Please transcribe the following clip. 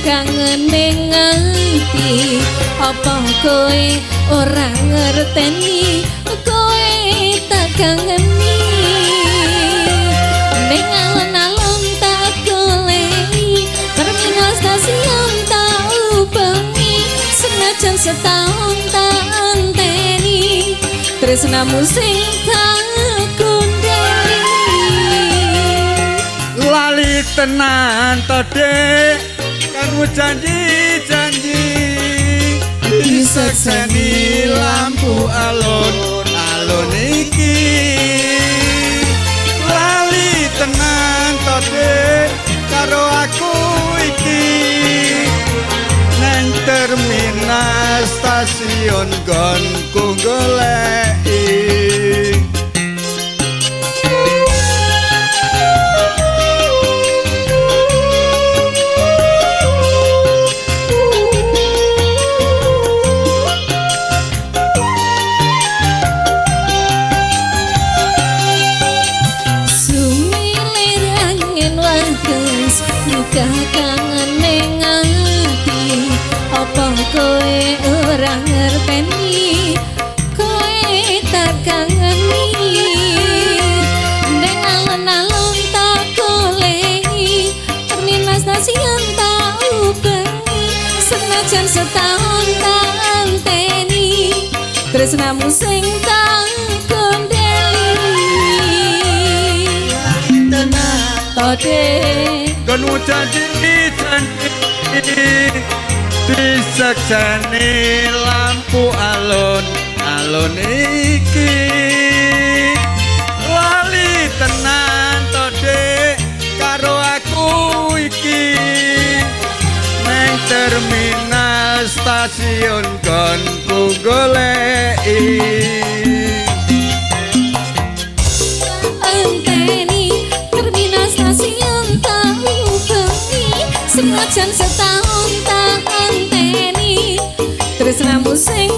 kangen ning ati. Apa kowe ora ngerteni kowe tak kangeni? Ning alon-alon tak goleki, terminal stasiun tak ubengi, senajan setahun tak anteni, tresnamu sing tak kundeli. Lali tenan to, Dek, karo janji-janji disekseni lampu alun alun iki. Lali tenan to, Dek, karo aku iki nang terminal stasiun gonku goleki. Sumilir angin wates luka kangen ning ati. Apa kowe ora ngerteni kowe tak kangeni? Ning alon-alon tak goleki, terminal stasiun tak ubengi, senajan setahun tak anteni, tresnamu sing tak kondeli. Tenan Tode gonmu janji janji disekseni lampu alun alun iki. Lali tenan to, Dek, karo aku iki neng terminal stasiun gonku goleki. Anteni terminal stasiun tak ubengi, senajan setahun tak anteni, tresnamu sing